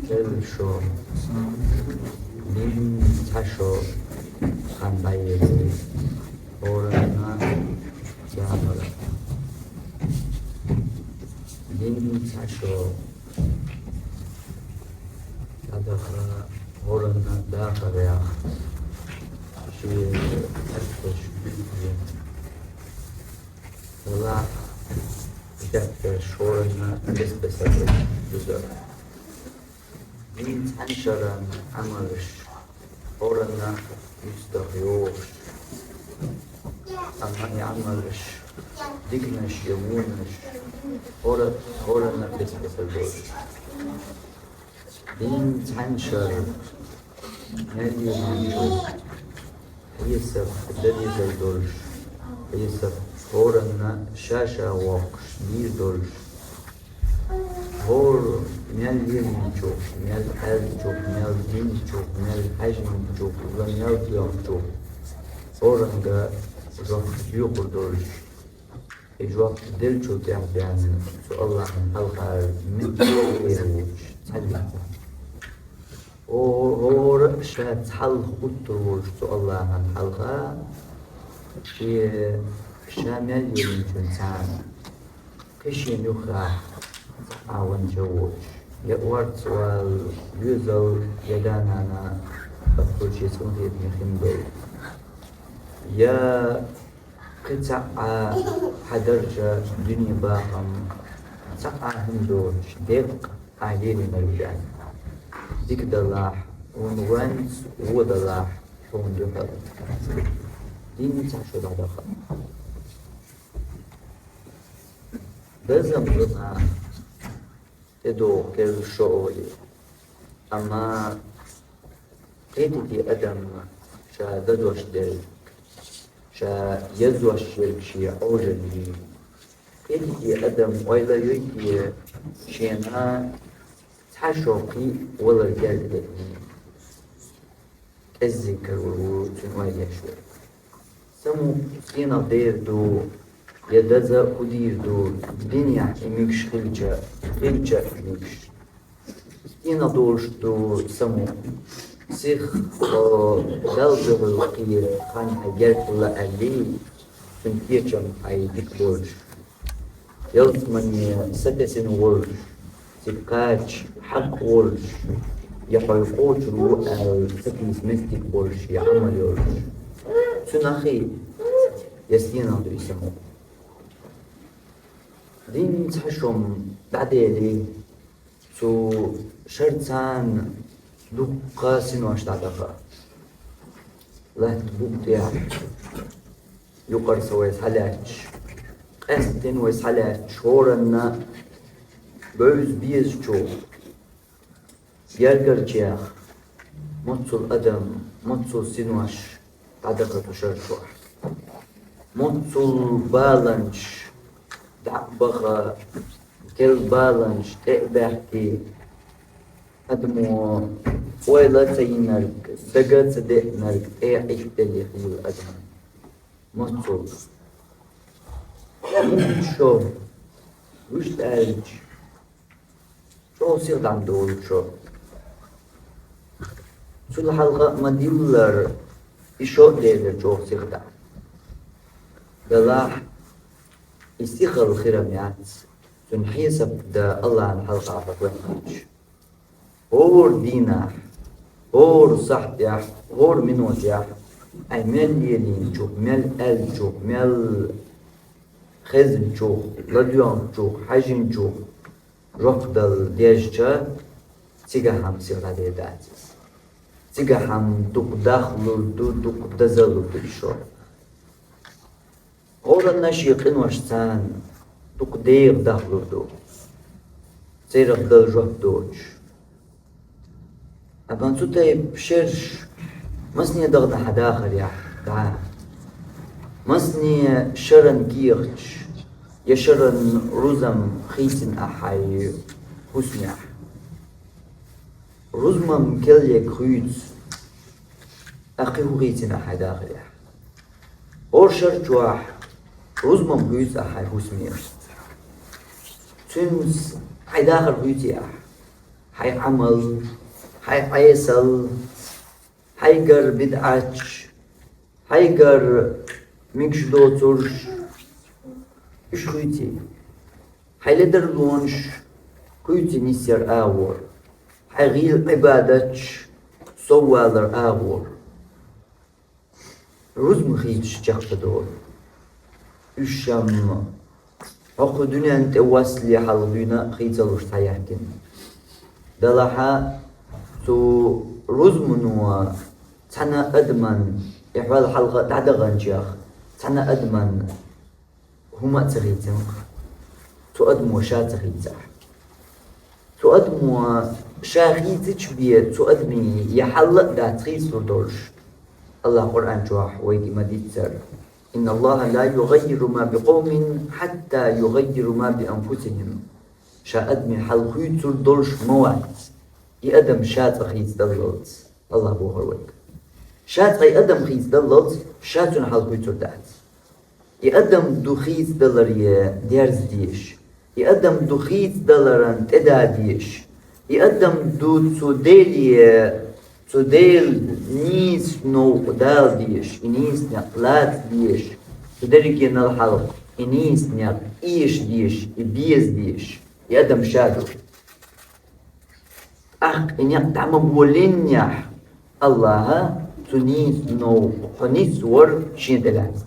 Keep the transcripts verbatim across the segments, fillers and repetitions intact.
Кел шо, дин цхьа шо ханбайели, хӀоранна дахар. Дин цхьа шо дахар, хӀоранна дахар яхаш, ши арташ билгин. Вала дехтар хӀоранна бес-бесара дузар. Дин цхьан шеран Ӏамалаш хӀоранна юстах йогӀуш. Амма и Ӏамалаш диканаш я вонаш хӀора-, хӀоранна бес-бесара долаш. Дин цхьан шер мел йолча хьесап дан дезар долаш, хьесап хӀоранна ша-ша воккхаш дийр долаш. ХӀора мел лелийначох, мел аьллачох, мел динначох, мел хьаьжначох, ла мел доьхначох хӀоранга жоп доаккхар долаш. И жоп делчул тӀехьа баьнна цу АллахӀан хьалха меттиг хӀара воацаш цхьа дин. О, хӀора ша цхьалха хӀуттур волаш цу АллахӀан хьалха, ший ша мел лелийначунца кхы шийна юххехь цхьа а ванжа воацаш, я орца вала доьзал, я да-нана, хӀокхул шен цӀинхетаме хин долу, я кхин цхьа а хьан даржа, дуьне, бахам, цхьа а хӀума доцуш деккъа ахь лелийнарг бен. Дика далахь, хьуна ванза, вон далахь, хьуна дуьхьал. Дин цхьа шо дӀадаха. Дазам ду нах, тӀедогӀу кхел шо олий. Амма кхетий те адам ша дазош дерг, ша язъеш ерг шен Ӏожаллий? Кхетий те адам ойла йой те шена цхьа шо кхин валар герга дерг? КӀеззиг карор ву цуьнан ойла еш верг. Самукъа стенах дер ду, я даза хӀун дийр ду, динехь и мегаш хилча, хилча а мегаш. Стенах долуш ду самукъа? Сих, о, Далла дуьхьал кхера хан хьайн герга хилла аьллий, цуьнан кечам хьайн дика болуш. Ялсамане сатесна волуш, цига кхача хьакъ волуш, я хьо кхочур ву аьлла сатийса меттиг болуш, я Ӏамал йолуш. Цуьнан хи, я стенах ду и самукъа? Дин цхьа шо-м дӀаделий, цу шарца дуккха синош дӀадаха. Латта букъ тӀехь юкъара са вай схьалаьтташ, къаьсттина вай схьалаьтташ, хӀоранна бевза безачух, гергарчех, моццул адам, моццул синош дӀадаха цу шар чохь. Моццул баланаш дӀа а баха, кел баланаш тӀе а баьхкий, адамо ойла а ца йинарг, дага а ца деънарг тӀе а Ӏиттаделла хилла адам. Моццул. Шо, вуьшта аьлча, чӀогӀа сиха дӀадолу шо. Цул хьалха а ма-диллара, и шо а лелира чӀогӀа сиха дӀа. Делахь, и сихалла хир-м яц, цуьнан хьесап дан АллахӀан хьалха хьо ваьхнача. ХӀора дийнахь, хӀора сахьтехь, хӀора минотехь, хьайн мел лелийначух, мел аьллачух, мел хезначух, ладоьгӀначух, хьаьжначух жоп дала дезча, цигахь-м сиха дӀадер дац иза. Цигахь-м дукха дахлур ду, дукха дазалур ду и шо. ХӀоранна шен къиношца дукха дегӀан дахлур ду, церах дала жоп доцуш. Амма цу тайпа шераш масане дахана хьан дахарехь дӀа, масане шаран кехаташ я шаран рузам хийцина ахь хьайн хӀусамехь? Рузмам кел ерг хуьйцу, тӀаккха кхин хӀун хийцина ахь хьайн дахарехь? ХӀора шар чохь рузмам хуьйцу ахь хьайн хӀусамехь? Цуьнца хьайн дахар хуьйций ахь? хьай Ӏамал, хьай Ӏесал, хьайгара бидӀаташ, хьайгара мегаш доцурш, уьш хуьйций? Хьай ледарлонаш хуьйций нисъяр агӀор, хьай гӀийла Ӏибадаташ соввалар агӀор? Рузма хийцаш чакхдаьлар. Уьш-м хӀокху дуьнен тӀе васле хьалха дуьйна хийцалуш цхьа яхкина. Делахь а цу рузмано цхьана адаман, и хьол хьалха дӀадаханчех цхьана адаман хӀума а ца хийцина. Цу адамо ша ца хийцахь. Цу адамо ша хийцича бен, цу адамий я хьал а дац хийцалур долуш. АллахӀа Къуръан чохь вайга ма-дийццара: «Инна Аллаха ла югаййиру ма би къовмин хьатта югаййиру ма би анфусихим». Ша адамий хьал хуьйцур долуш ма вац, и адам ша цкъа хийцадаллалц. АллахӀа бохура вайга: ша цкъа и адам хийцадаллалц, ша цуьнан хьал хуьйцур дац. И адам ду хийцадаларе дерза дезаш, и адам ду хийцадаларан тӀеда дезаш, и адам ду цу Деле, цу Делан нийса новкъа дала дезаш, и нийса некъ лаца дезаш, цу дерригенал хьалха и нийса некъ эша дезаш, и беза дезаш, и адам ша ду. ТӀаккха и некъ дӀа ма болийнехь, АллахӀа цу нийса новкъа хьо нисвар шен тӀе лаьцна.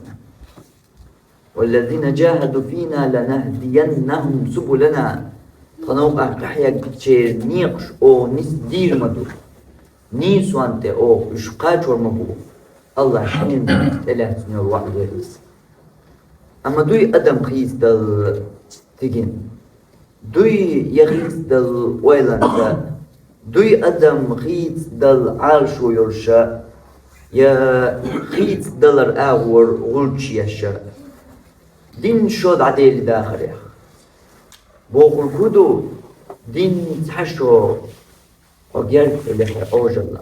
«Валлазина жахаду фина ланахдияннахум субулана». Тхан новкъахь къахьегначеран некъаш оха нисдийр ма ду. Нийсонан тӀе оха уьш кхачор ма бу. АллахӀа шен тӀе лаьцна йолу ваӀда яра иза. Амма дуй адам хийцадала стигна? Дуй я хийцадала ойланца? Дуй адам хийцадала Ӏалашо йолуша, я хийцадалар агӀор гӀулч еша? Дин шо дӀаделла дахарех. Бохург хӀун ду, дин цхьа шо хьо герга хилахь Ӏожалла.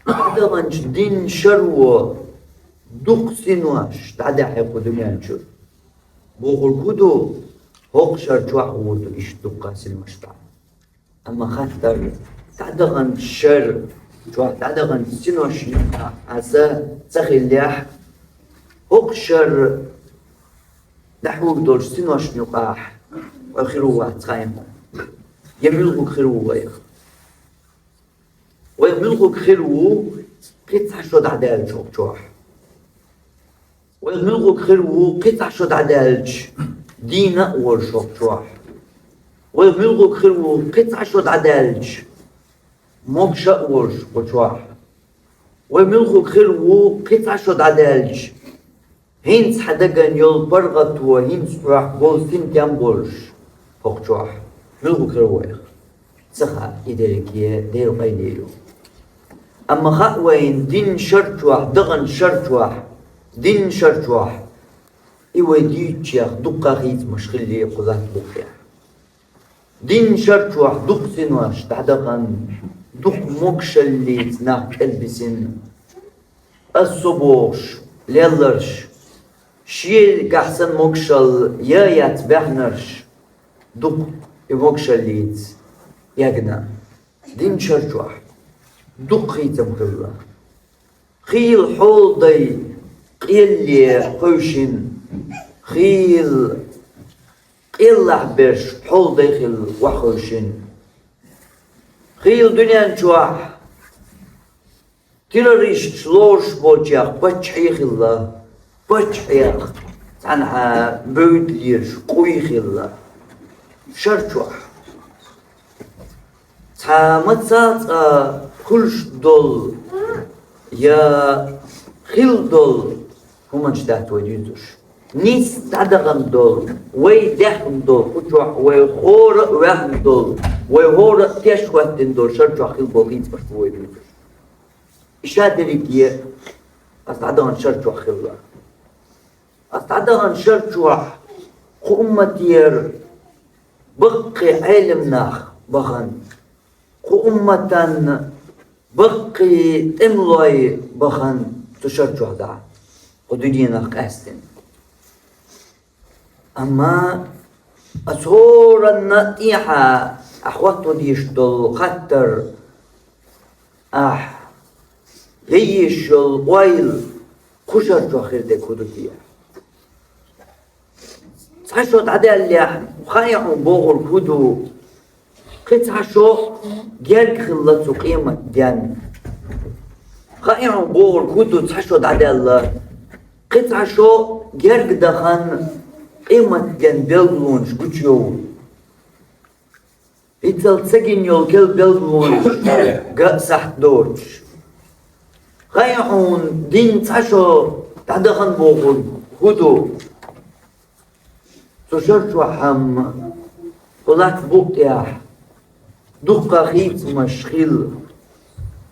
ДӀадаханчу дин шаро дукха синош дӀадаьхьира кху дуьнен чуьра. Бохург хӀун ду, хӀокху шар чохь а ву ду иштта дуккха синош дӀа. Амма хаттар, дӀадаханчу шар чохь дӀадаханчу синошна юкъахь аса ца хиллехь, хӀокху шар дӀахьур долчу синошна юкъахь вай хир ву вац хаийна. Я муьлхарг хир ву вайх? Вайх муьлхарг хир ву, кхин цхьа шо дӀадаьллачу хӀокху чохь? Вайх муьлхарг хир ву, кхин цхьа шо дӀадаьллачу дийна а волуш хӀокху чохь? Вайх муьлхарг хир ву, кхин цхьа шо дӀадаьллачу могуш а волуш кху чохь? Вай муьлхарг хир ву, кхин цхьа шо дӀадаьллачу, хӀинца хьан дагана йолу паргӀато хӀинца хьох болу синтем болуш хӀокху чохь? Муьлхарг хир ву вайх? Ца хаьа, и дерриге Делан къайле ю. Амма хаьа вайна дин шар чохь, даханчу шар чохь, дин шар чохь, и вай дуьйцучех дуккха хийцамаш хилли кху латта букъехь. Дин шар чохь дукха синош дӀадахана, дукха могушаллица нах кӀелбисина. Ас со бохуш, лелларш, шегахь санна могушалла я яц баьхнарш, дукха и могушаллица эгна. Дин шар чохь дукха хийцам хилла. Хийла хьолдай къелле хевшина, хийла къеллахь берш хьолдай хилла охьахевшина. Хийла дуьнен чохь террористаш лоруш болчех паччахье хилла, паччахьех цхьанхьа бевдда лелаш къуй хилла. Шар чохь цхьа маца а цкъа хуьлуш долу я хилла долу хӀуманаш дац вай дуьйцуш. Нийсса дӀадахана долу, вай даьхна долу кху чохь, вай хӀора а ваьхна долу, вай хӀора а теш хӀоьттина долу шар чохь хилла болу хийцамаш бу вай дуьйцуш. И ша дерриге аса дӀадахана шар чохь хилла. Аса дӀадахана шар чохь кху умматера баккхий Ӏелам нах бахана, кху умматан баккхий тӀемалой бахана цу шар чохь дӀа, кху дуьненах къаьстина. Амма аса хӀоранна тӀехьа Ахь хӀотто дезаш дола хаттар, ахь яйеш йола ойла кху шарчохь хир дерг хӀун ду те? Цхьа шо дӀадаьллехь, хаьий хьуна бохург хӀун ду? Кхин цхьа шо герга хилла цу къематденна. Хаьий хьуна бохург хӀун ду, цхьа шо дӀадаьлла? Кхин цхьа шо герга дахана къематденна белгалонаш гучуйовлу. Иццал ца гина йолу керла белгалонаш ган сахьт доцуш. Хаьий хьуна дийнна цхьа шо дӀадахана бохург хӀун ду? Цу шарчохь-м хӀокху латта букъа тӀехь дуккха хийцамаш хилла,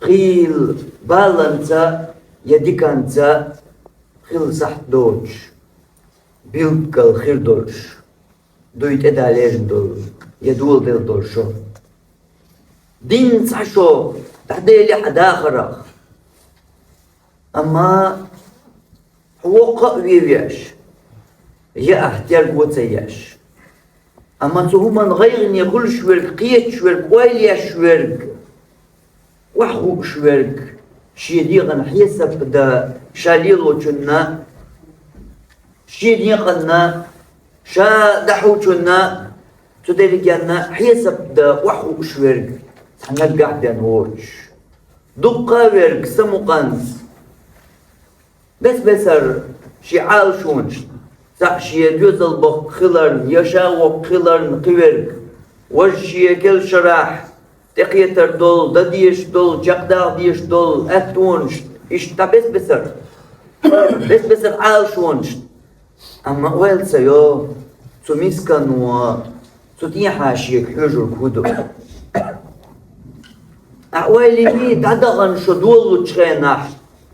хийла, баланца я диканца хилла сахьт доцуш, билггал хир долуш дуй тӀедалежна долу я доладелла долу шо. Дийнна цхьа шо дӀаделира хьан дахарх. Амма хьо воккха а вен веш, я ахь терго ца еш. Амма цу хӀуманна гӀайгӀане хуьлуш верг, кхеташ верг, ойла еш верг, охьахууш верг, шен дегӀан хьесап дан ша лелочунна, шен некъанна, ша дӀахьочунна, цу дерригенна хьесап дан охьахууш верг цхьа наггахь бен воцуш. Дуккха а верг самукъанца, бес-бесара шен Ӏалашонашна, цхьаъ шен доьзал боккха хиларна я ша воккха хиларна кхин верг, важа шен керла шарахь тӀекхетар долу, дан дезаш долу, чекхдала дезаш долу аьттонашна, иштта дӀа бес-бесара, бес-бесара Ӏалашонашна. Амма ойла ца йо, цу мискано цу тӀехьа шега хьоьжург хӀун ду? Ахь ойла йиний, дӀадахана шо долалучу хенахь,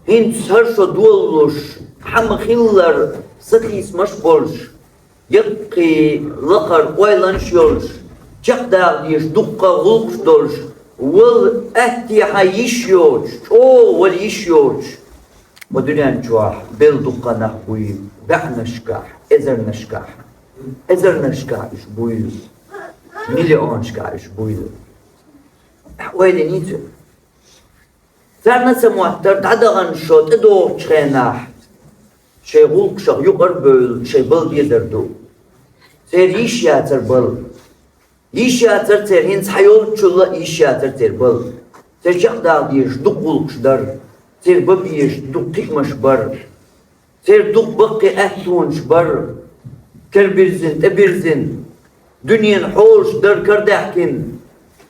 хӀинца хӀара шо долалуш хьан ма-хиллара сатийсамаш болуш, яккхий лакхара ойланаш йолуш, чекхдала дезаш дуккха гӀуллакхаш долуш, вала аьттехьа йиш йоцуш, чӀогӀа вала йиш йоцуш, хӀокху дуьнен чохь белла дуккха нах буй, баьӀнашкахь, эзарнашкахь, эзарнашкахь уьш буй, миллионашкахь уьш буй. Ойла йиний цуьнан. Царна ца моттара дӀадахана шо тӀедогӀучу хенахь, шайн гӀуллакхашах юкъара а бевлла, шайн бала бедар ду. Церан йиш яцара бала. Йиш яцара церан хӀинца хьан йолччул а, йиш яцара церан бала. Церан чекхдала дезаш дукха гӀуллакхаш дара, церан бан безаш дукха кхиамаш бара. Церан дукха баккхий аьттонаш бара, кербирзина, тӀебирзина, дуьненан хьолаш дара карадаьхкина,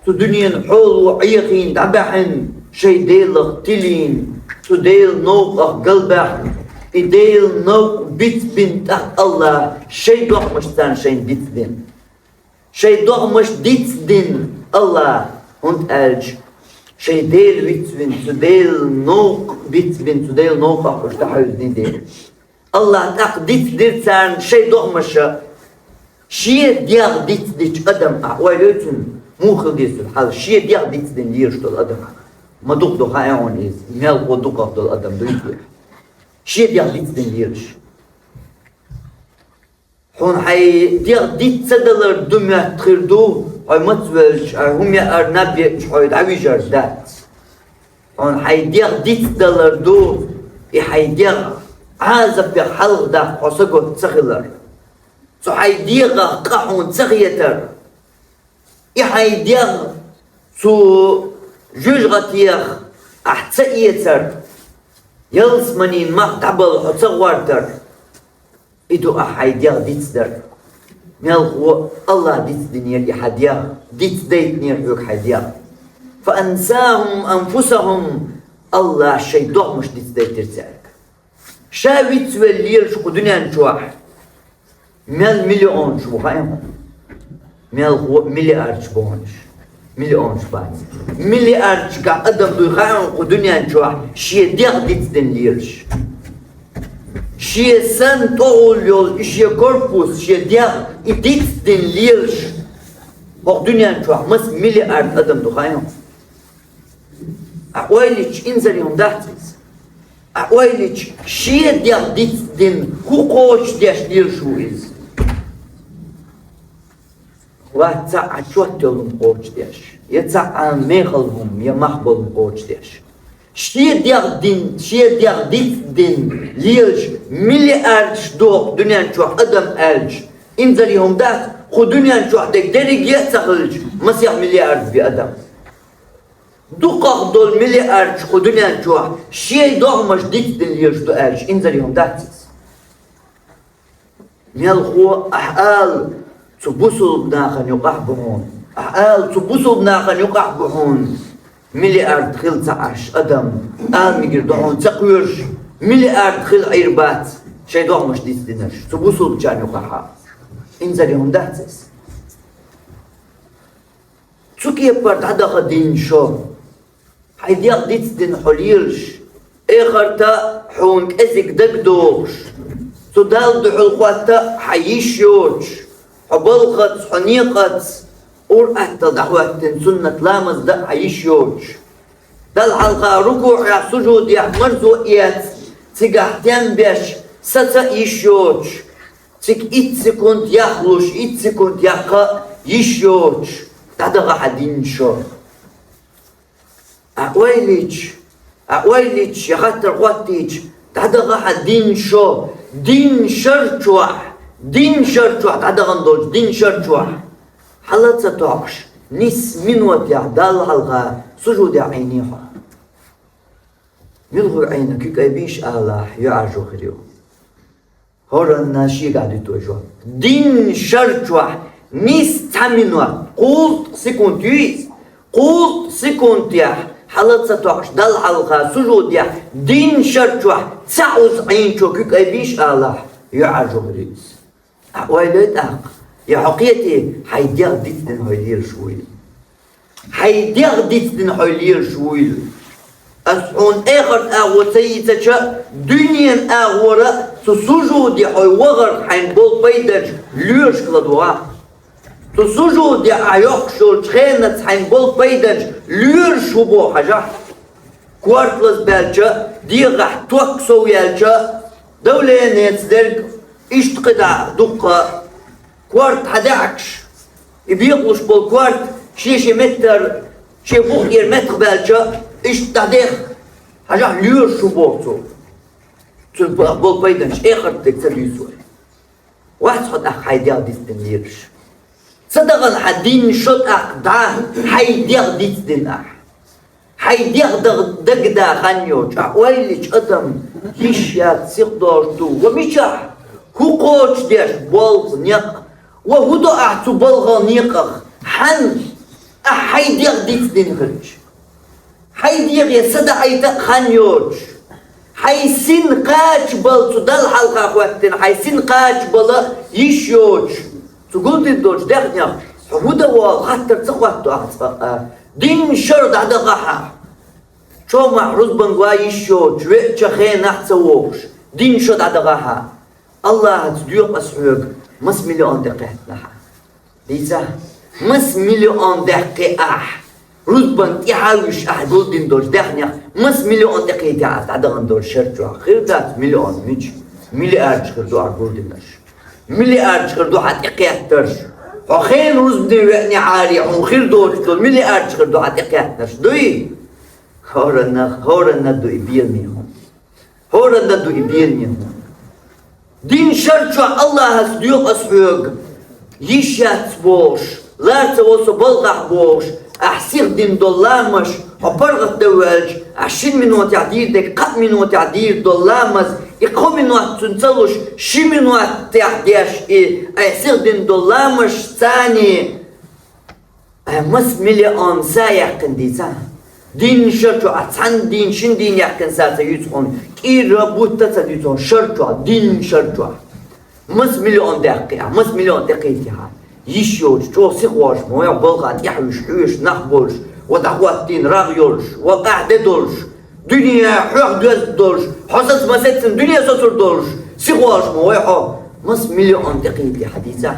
цу дуьненан хьоло Ӏехийна дӀабаьхьина, шайн Делах тилийна, цу Делан новкъах галбаьхна, и Делан новкъа бицбина тӀаккха АллахӀа шайн догӀмаш царна шайна дицдина. Шайн догӀмаш дицдина АллахӀа, хӀунда аьлча шайн Дела вицвина, цу Делан новкъа бицбина, цу Делан новкъах уьш дӀахьевзина Дела. АллахӀа тӀаккха дицдира царна шайн догӀмаша. Шен дегӀ дицдечу адам, ахь ойла йой цуьнан муха хила деза цуьнан хьал, шен дегӀ дицдина лелаш долу адам. Ма дукха ду хаьий хьуна иза, мелхо дукхах долу адам дуй те? Шен дегӀ дицдина лелаш. Хьуна хьайн дегӀ диц ца далар ду моьтту хир ду, хьо маца велча, хьайн хӀума яар наб еъча хьо дӀавижар дац. Хьуна хьайн дегӀ диц далар ду, и хьайн дегӀ Ӏазапех хьалха даккха хьо саготта ца хилар. Цу хьайн дегӀах къа хьуна ца хетар. И хьайн дегӀ цу жоьжахатех ахь ца эцар, ялсаманин мах дӀабала хьо ца гӀортар. И ду ахь хьайн дегӀ дицдар. Мелхо АллахӀа дицдинера и хьан дегӀ, дицдайтинера хьоьга хьайн дегӀ. فأنساهم أنفسهم, АллахӀа шайн догӀмаш дицдайтира цаьрга. Ша вицвелла лелаш кху дуьнен чохь мел миллионаш бу хаьий хьуна? Мелхо миллиардаш бу хьуна уьш. Миллионаш бац. Миллиардашкахь адам дуй хаьий хьуна кху дуьнен чохь шен дегӀ дицдина лелаш? Шен санна тӀогӀур йолу и шен корпус, шен дегӀ и дицдина лелаш хӀокху дуьнен чохь маса миллиард адам ду хаьий хьуна? Ахь ойла йича, инзаре хӀума дац иза? Ахь ойла йича, шен дегӀ дицдина хӀун кхочушдеш лелаш ву иза? Вац цхьа а чот йолун кхочу деш, я цхьа а мехала хӀума, я мах болун кхочу деш. Шен дегӀ дин, шен дегӀ дицдина лелаш миллиардаш доху дуьнен чохь адам аьлча, инзаре хӀума дац, кху дуьнен чохь дерг дерриге а ца хилча, масех миллиард бен адам. Дукхах долу миллиардаш кху дуьнен чохь шен догӀмаш дицдина лелаш ду аьлча, инзаре хӀума дац иза. Мелхо, ахьа ала, цу бусулба нахана юкъахь бу хьуна. Ахьа ала, цу бусулба нахана юкъахь бу хьуна. Миллиард хила ца Ӏаш адам, ала мегар ду хьуна ца кхоьруш, миллиард хила Ӏийр бац шайн догӀмаш дицдинарш, цу бусулбачарна юкъахьа. Инзаре хӀума дац иза. Цу кепара дӀадаха дин шо. Хьайн дегӀ дицдина хьо лелаш, эхарта хьуна кӀезиг дагадогӀуш, цу Далла дуьхьал хӀотта хьан йиш йоцуш, хьо балхаца, хьо некъаца, ур-атталла дӀахӀоьттина суннат ламаз дан хьан йиш йоцуш, Далла хьалха рукуӀехь, сужудехь марзо эца, цигахь тем беш, саца а йиш йоцуш, цига итт секунд яхлуш, итт секунд яккха а йиш йоцуш, дӀадаха хьан дин шо. Ахь ойла йича, ахь ойла йича, я хаттар хӀоттийча, дӀадаха хьан дин шо, дин шар чохь, дин шар чохь, дӀадахана долчу дин шар чохь. Хьала ца тоьхкуш, нисса минотехь Далла хьалха сужудехь Ӏийний хьо. Мила хӀуй Ӏийна, куьг айбийша алахь, юьхьӀаьржо хир ю. ХӀоранна шегахь дуьту вай жоп. Дин шар чохь нисса цхьа минот, кхузткъа секунд ю иза, кхузткъа секундехь хьала ца тоьхкуш Далла хьалха сужудехь, дин шар чохь цхьа Ӏуза Ӏийначо куьг айбийша алахь, юьхьӀаьржо хир ю иза. Ахь ойла йой тӀаккха, я хьо кхетий, хьайн дегӀ дицдина хьо лелаш вуйла. Хьайн дегӀ дицдина хьо лелаш вуйла. Ас хьуна эхарта агӀо ца йийцича, дуьненан агӀора цу сужуде хьо вахарх хьайна болу пайданаш лоьрашка ладогӀа. Цу сужуде ахь йоккхуш йолчу хенаца хьайна болу пайданаш лоьраш хӀун боху хьажахь? Корта лазабаьлча, дегӀахь ток сов яьлча, давленец дерг, иштта кхидӀа дуккха, корта хьан даьхкаш, и бекъалуш болу корта шен-шен меттара, шен бух тӀера меттах баьлча, иштта дӀадехка, хьажахь лоьраш хӀун боху цо. Цуьнан ба-, болу пайданаш эхарта дерг ца дуьйцу вай. Вац хьо тӀаккха хьайн дегӀ дицдина лелаш. Ца дахана хьан дин шо тӀаккха дӀа, хьайн дегӀ дицдина ахь. Хьайн дегӀ даг-, дагада хан йоцуш, ахь ойла йича адам йиш яц, сиха долуш ду. Ва мичахь? ХӀун кхочушдеш болх, некъ? Ва хӀун до ахь цу балхах, некъах? Хьан? Ахь хьайн дегӀ дицдина хилча. Хьайн дегӀе са даӀийта а хан йоцуш. Хьайн син кхача бала, цу Далла хьалха хӀоьттина, хьайн син кхача бала йиш йоцуш. Цу гулдина долчу даьхнех хьо хӀун дан волу хаттар ца хӀотто ахь цкъа а? Дин шар дӀадахахьа. Чомахь рузбанга ван йиш йоцуш, веача хенахь ца вогӀуш. Дин шо дӀадахахьа. Аллахьаца доьху ас хьоьга, маса миллион тӀе кхеттинехь. Дийца, маса миллион даьккхи ахь, рузбан тӀаьхьа а вуьйш ахь гулдина долчу даьхнех, маса миллион тӀекхийтехь ас дӀадахана долчу шар чохь? Хир дац миллион мича, миллиардаш хир ду ахь гулдинарш. Миллиардаш хир ду хьан тӀекхеттарш. Хьо хенан рузбане веанехьара, хьуна хир доцуш долу миллиардаш хир ду хьан тӀекхеттарш. Дуй? ХӀоранна, хӀоранна ду и беламе хӀума. ХӀоранна ду и беламе хӀума. Дин шар чохь Аллахьаца доьху ас хьоьга, йиш яц бохуш, лар ца во со балхахь бохуш, ахь сиха дина долу ламазаш, хьо паргӀат дан воьлча, ахь шина минотехь дийр дерг кхаа минотехь дийр долу ламаз, и кхо минот цуьнан ца луш, ши минотехь деш и, ахь сиха дина долу ламазаш царний, Ай, маса миллион са яьккхина дийца? Дин шар чохь, а цхьана дин, шина дин яьккхина са ца юьйцу хьуна, кӀира бутта ца дуьйцу хьуна, шар чохь, дин шар чохь. Маса миллион даьккхи ахь, маса миллион тӀекхийти ахь. Йиш йоцуш, чӀогӀа сиха волуш ма вай хьо, балха тӀаьхьа вуьйш, хьоьжуш нах болуш, ва дӀахӀоттийна рагӀ йолуш, ва къаьхьа де долуш, дуьне хьох доьзна долуш, хьо саца масеца дуьне соцур долуш, сиха волуш ма вай хьо, маса миллион тӀекхийти ахь дийца?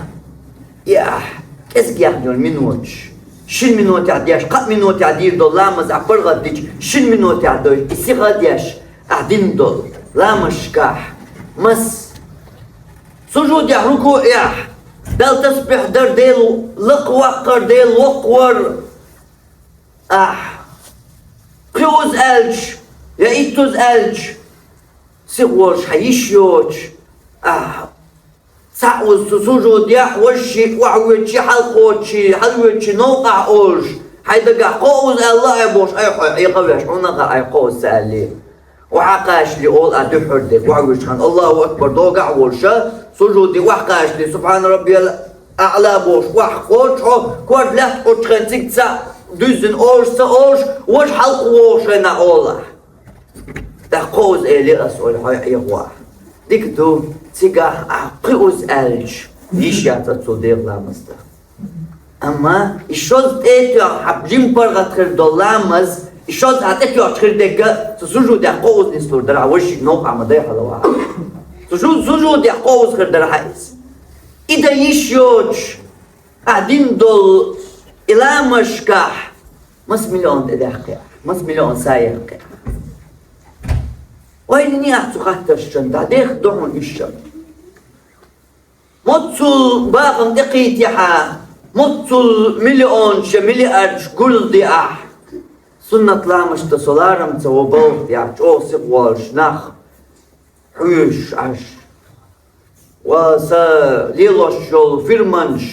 И ахь кӀезиг яхна йолу миноташ. Шина минотехь деш, кхаа минотехь дийр долу ламаз ахь паргӀат дича, шина минотехь дойш, и сиха а деш, ахь дина долу ламазашкахь. Мас? Сужудехь, рукуӀехь, Далла тасбихь дар, Дела лакхваккхар, Дела воккхавар. Ахь кхиуз аьлча, я иттуз аьлча, сиха волуш хьан йиш йоцуш, ахь цхьаъ вуза цу сужудехь, важа шиъ охьавоьдучи, хьалкхочучи, хьалвоьдучи новкъахь олуш, хьайн дагахь кхоъуз аьлла а бохуш, ай хьо Ӏехавеш, хьуна а хаьа ай кхоъуз ца аьллий. Охьакхачале олу ахь дуьххьара дерг, охьавуьжучхьана Аллаху акбар догахь а волуша, сужуде охьакхачале, субхьана раббиял аъла бохуш, охьакхочу хьо, корта лаьтта кхоччу хенахь цига цхьаъ дуьззина олуш, ца олуш, важа хьалкхавогӀуш хенахь олу ахь. ТӀаккха кхоъуз элира ас олу хьо Ӏехавахь. Дика ду, цигахь ахь кхиуз аьлча, йиш яц аса цул дегӀан ламаз дан. Амма и шозза тӀе а тоьхна, хьан жима паргӀат хир долу ламаз, и шозза хьан тӀе тоьхча хир дерг а, цу сужудехь кхоъуз нислур дара хьан, важа шиъ новкъахь ма дай хьала вахьа. Цу шу-, сужудехь кхоъуз хир дара хьан иза. И дан йиш йоцуш, ахь дина долу и ламазашкахь маса миллион тӀедаьккхи ахь, маса миллион са яьккхи ахь. Вайна ахь цу хаттаршна дӀадехха ду хьуна уьш. Моццул бахам тӀекхийтахьа, моццул миллионаш я миллиардаш гулдехьа, суннат ламазаш дан со ларам ца во балха тӀехь чӀогӀа сиха волуш нах хьоьжуш Ӏаш. Ва сан лелош йолу фирманаш,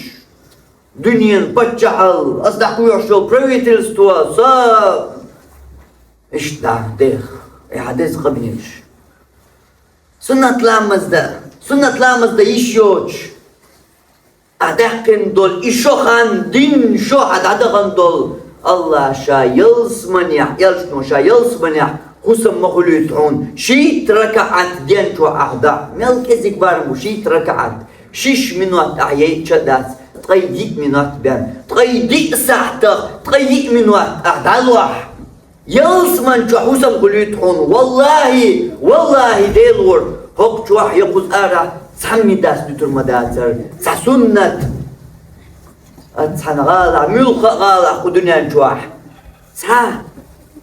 дуьненан паччахьалла, ас дӀакхоьхьуш йолу правительство, сан иштта дӀа дех, и хьан деза къамелаш. Суннат ламаз дан, суннат ламаз дан йиш йоцуш, ахь даьккхина долу и шо хан, дин шо хьан дӀадахана долу, Аллах ша ялсаманехь, элчано ша ялсаманехь хӀусам ма хуьлуьйту хьуна, шийтта ракаӀат ден чохь ахь дахь. Мел кӀезиг барам бу шийтта ракаӀат. Шиш минот ахь яйча а дац, ткъе диъ минот бен, ткъе диъ сахьтах, ткъе диъ минот ахь дӀалохь. Ялсаман чохь хӀусам хуьлуьйту хьуна. Валлахи, валлахи, Делора, хӀокху чохь я кхуза арахь цхьамма дац дуьтур ма дацара цхьа суннат. Аса цхьана гӀалахь, муьлхха а гӀалахь кху дуьнен чохь цхьа,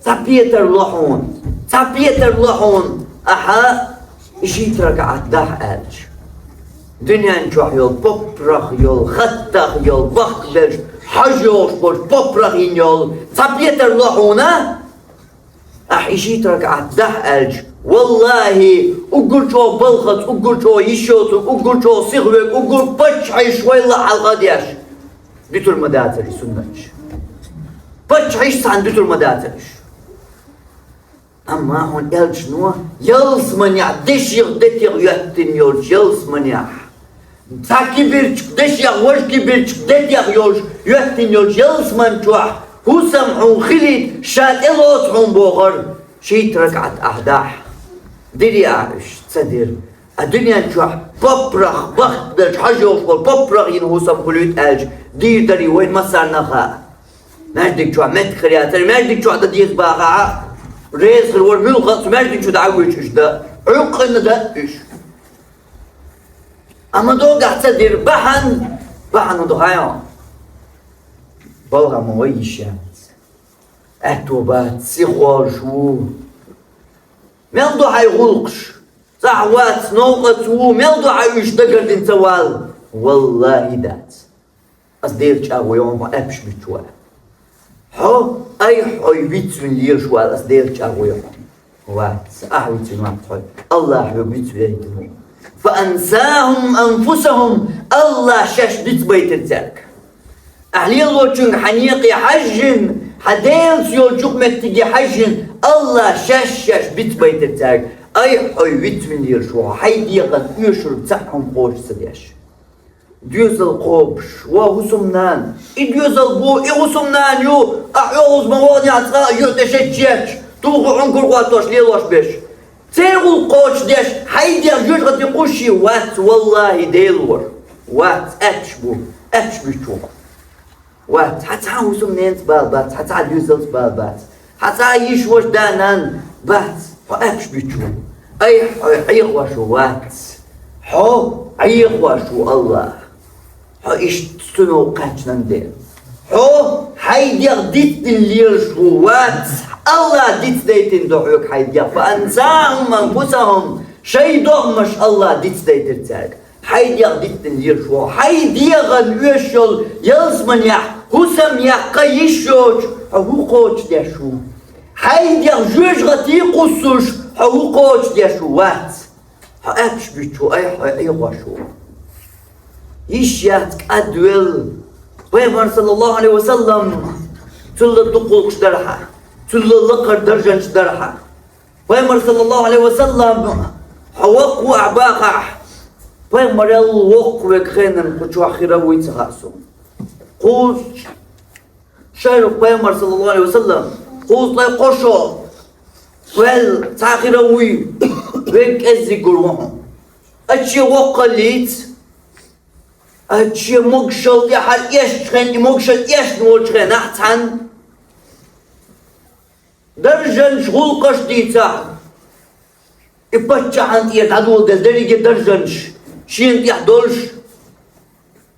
цхьа петар ло хьуна, цхьа петар ло хьуна, ахьа и шийтта ракаӀат дахь аьлча. Дуьнен чохь йолу поппарх йолу, хаттах йолу, бахкабеллачу хьожа йогӀуш болчу поппарх йина йолу цхьа петар ло хьуна, ахь и шийтта ракаӀат дахь аьлча, валлахи, уггар чӀогӀа балхаца, уггар чӀогӀа йиш йоцург, уггар чӀогӀа сиха верг, уггар паччахьаш вайл а хьалха а деш, дуьтур ма дацара и суннаташ. Паччахьаш цхьаьна дуьтур ма дацара уьш. Амма хьуна элчано ялсаманехь, дешех, детех йоьттина йолчу ялсаманехь, цхьа кибирчу дешех, важа кибирчу детех йолуш йоьттина йолчу ялсаман чохь хӀусам хьуна хилийта, ша тӀелоцу хьуна бохура, шийтта ракаӀат ахь дахь. Дири ахь уьш, ца дира. А дуьнен чохь поппарх, бахкабеллачу хьожа йогӀуш болу поппарх йина хӀусам хуьлуьйту аьлча, дийр дарий вайн массарна а хаьа. Маьждиг чохь меттиг хир яцара, маьждиг чохь дан деза бахахь а, реза хир вара муьлхха а цу маьждиг чу дӀа а воьдуш уьш дан, Ӏуьйкъанна дан уьш. Амма догахь ца дира, бахьана, бахьана ду хьайо. Балха ма вай йиш яц. Аьтто бац, сиха волуш ву. Мел ду хьайн гӀуллакхаш? ЦӀахь вац, новкъаца ву, мел ду хьан уьш дагардина ца вала? Валлахи, дац. Ас Делан чӀагӀо йохьу, хьо аьшпаш буьтуш ву. Хьо, ай, хьо вицвина лелаш ву ас Делан чӀагӀо йохьу. Вац, ахь вицвина вац хьо. Аллах вега вицвина ву. فأنساهم أنفسهم, Аллах шаьш бицбайтира цаьрга. Ахь лелочуьнга хьан некъе хьаьжжина, хьан Делаца йолчу юкъаметтиге хьаьжжина, Аллах шаьш-шаьш бицбайтира цаьрга. Ай, хьо вицвина лелаш ву, хьайн дегӀан оьшург цхьаъ хьуна кхочуш ца деш. Доьзал кхобуш, ва хӀусамнана, и доьзал бу, и хӀусамнана ю, ахь оьгӀаз ма ваханехь цкъа а юьхь тӀе шечъетташ, туху хьуна кура хӀоттош лелош берш. Церан гӀуллакх кхочушдеш, хьайн дегӀ жоьжахати кхуш йий? Вац, валлахи, Делора. Вац, аьшпаш бу, аьшпаш буьтуш ву. Вац, хьан цхьа а хӀусамненца бала бац, хьан цхьа а доьзалца бала бац, хьан цхьа а йиш-ваша, да-нана бац, хьо аьшпаш буьтуш ву. Ай, хьо Ӏехош ву, вац. Хьо Ӏехош ву Аллах. Хьо иштта цуьнан кхаьчнан де. Хьо хьайн дегӀ дицдина лелаш ву, вац. Аллах дицдайтина ду хьоьга хьайн дегӀ. فأنساهم أنفسهم. Шайн догӀмаш Аллах дицдайтира цаьрга. Хьай дегӀ дицдина лелаш ву. Хьай дегӀан оьшал ялсманехь хӀусам яккха йиш йоцуш, хьо хӀун кхочушдеш ву? Хьай дегӀ жоьжахати кхуссуш, хьо хӀун кхочушдеш ву? Вац. Хьо аьттуш буьтуш ву, ай хьо Ӏехош ву. Йиш яц кӀадвелла. Пайхамар, саллаллаху Ӏалайхи ва саллам, цул дукха гӀуллакхаш дархьа, цул лакхара даржанаш дархьа. Пайхамар, саллаллаху Ӏалайхи ва саллам, хьо воккха ву ахь бахахь, пайхамарел воккха верг хенан кху чохь хир вуй ца хаьа суна. Кхузткъа шо, Пайхамар, саллаллаху Ӏалайхи ва саллам, кхузткъе кхо шо ваьлла цхьа хир вуй, верг кӀеззиг гур ву хьуна. Ачче воккхаллица, ачче могушалла тӀаьхьара эшначу хенахь, и могушалла эшна волчу хенахь цхьаьна даржанаш, гӀуллакхаш дийцахь, и паччахьна тӀера дӀадоладелла дерриге даржанаш, шена тӀехь долуш,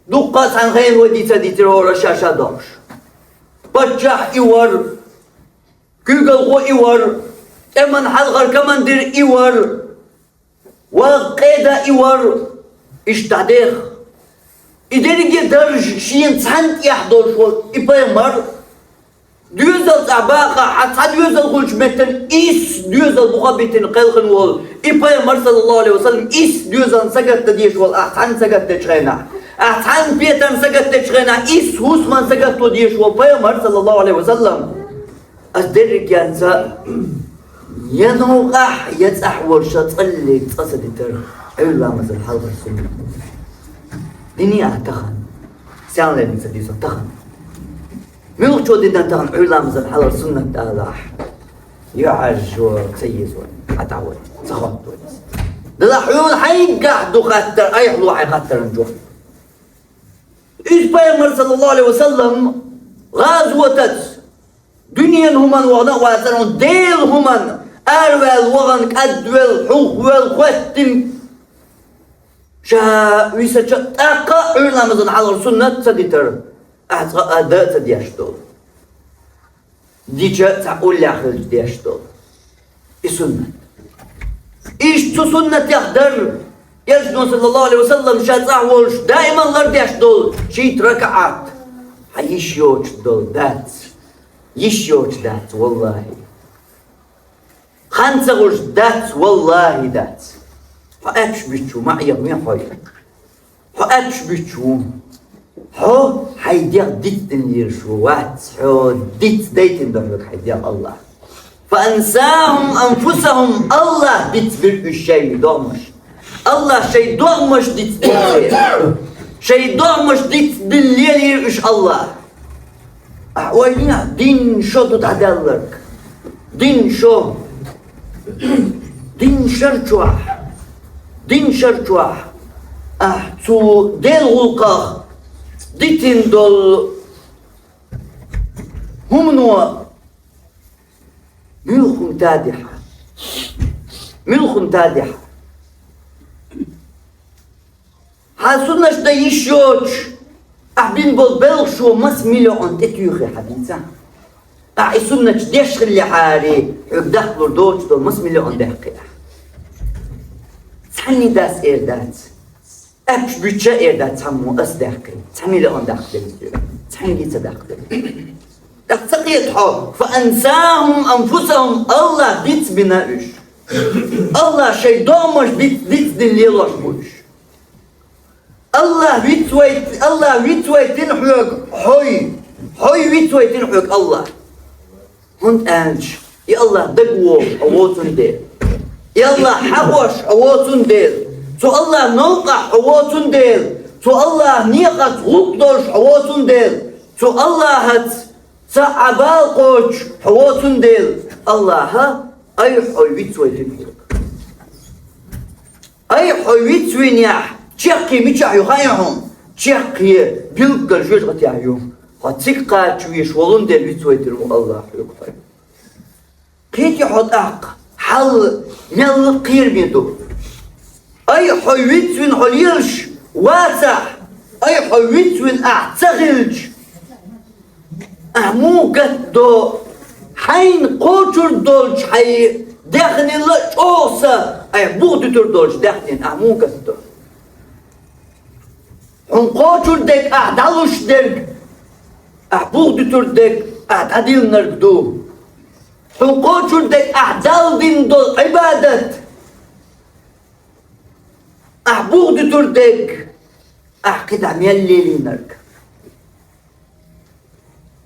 дуккха а цхьана хенахь вай дийца дийцира хӀора ша-ша дохуш. Паччахь и вара, куьйгалхо и вара, тӀеман хьалхара командир и вара, ваха къеда и вара, иштта дӀадеха. И дерриге даржа шена цхьаьна тӀехь долуш волу и пайхамар, доьзал цӀа баха, хьан цхьа доьзал хуьлучу меттана исс доьзал буха а битина кхелхина волу и пайхамар, саллаллаху Ӏалайхи ва саллам, исс доьзална сагатта дезаш волу ахь цхьаьна сагатдечу хенахь, ахь цхьаьна петарна сагатдечу хенахь, исс хӀусаман сагатто дезаш волу пайхамар, саллаллаху Ӏалайхи ва саллам. Ас дерригенца я новкъахь, я цӀахь волуш сан цӀаллиг цкъа ца дитар, Ӏуьйра ламазан хьалхара суннат. Дини ахь тахана? Сенна лерина ца дийцо тахана? Муьлххачо дина тахана Ӏуьйра ламазан хьалхара суннат ала ахь? ЮьӀаржо ца еза вай, хьан тӀе вай, ца хӀотта вай. Дала хьуна хьайгахь ду хаттар, айхьа ло хьайн хаттаран жоп. Иза пайхамар, саллаллаху Ӏалайхи ва саллам, гӀазотаца, дуьненан хӀуманна вахана а вацара, хӀунда Делан хӀуманна араваьлла вахана, кӀадвелла, хьулхавелла, хӀоьттина, ша висача тӀаккха а Ӏуьйра ламазан хьалхара суннат ца дитар, ахь цкъа а дан а ца деш долу. Дича а цхьа уллехь хилча деш долу и суннат. Иштта цу суннатех дара, Элчано, саллаллаху Ӏалайхи ва саллам, ша цӀахь волуш даиман лардеш долу шийтта ракаӀат. Хьан йиш йоцуш долу дац, йиш йоцуш дац, валлахӀи. Хан ца гӀуш дац, валлахӀи, дац. Хьо аьттуш буьтуш ву, ма Ӏехаве хьо. Хьо аьттуш буьтуш ву. Хьо хьайн дегӀ дицдина лелаш ву, вац, хьо дицдайтина ду хьоьга хьайн дегӀ АллахӀа. فأنساهم أنفسهم, АллахӀа дицбира уьш шайн догӀмаш. АллахӀа шайн догӀмаш дицдина лелира. Шайн догӀмаш дицдина лелийра уьш АллахӀа. Ахьа ойла йина, дин шо ду дӀадаьлларг. Дин шо. Дин шар чохь. Дин шар чохь. Ахьа цу Делан гӀуллакхах дитина долу хӀумано муьлха хӀума тадехьа. Муьлха хӀума тадехьа. Хьан суннаташ дан йиш йоцуш, ахь бина болу белхашо маса миллион тӀетуьйхи хьан дийца? Ахь и суннаташ деш хиллехьара, хьоьга дахлур доцуш долу маса миллион даьккхи ахь? Цхьанний дас эр дац. Аьттуш буьтуш а эр дац цхьаммо ас даьккхи. Цхьа миллион даккха делла. Цхьаьнгге ца даккха делла. ТӀаккха ца кхета хьо, فأنساهم أنفسهم, АллахӀа дицбина уьш. АллахӀа шайн догӀмаш диц-, дицдина лелош бу уьш. АллахӀа вицвайт-, АллахӀа вицвайтина хьоьга хьой. Хьой вицвайтина хьоьга АллахӀа. ХӀунда аьлча и АллахӀ дага вогӀу хьо воцун дела. И АллахӀ хьахош хьо воцун дела. Цу АллахӀ новкъахь хьо воцун дела. Цу АллахӀ некъаца гӀуллакх долуш хьо воцун дела. Цу АллахӀаца цхьа а бала кхочуш хьо воцун дела. АллахӀа айхьа хьой вицвайтина хьоьга. Айхьа хьой вицвинехь, чаккхе мичахь ю хаьа хьуна? Чаккхе билггал жоьжахатехь ю. Хьо цига кхача везаш волун дела вицвайтина ву АллахӀ хьоьга хьой. Кхетий хьо тӀаккха, хьал мелла кхераме ду. Айхьа хьой вицвина хьо лелаш вацахь, айхьа хьой вицвина ахь ца хилча, ахь муха гатдо, хьайна кхочур долчу хьайн даьхнила чӀогӀа сан, айхьа буха дуьтур долчу даьхнина ахь муха гатдо? Хьуна кхочур дерг ахь дӀалуш дерг, ахь бух дуьтур дерг ахь дӀадиллинарг ду. Хьуна кхочур дерг ахь Далла дина долу Ӏибадат, ахь бух дуьтур дерг ахь кхидӀа мел лелийнарг.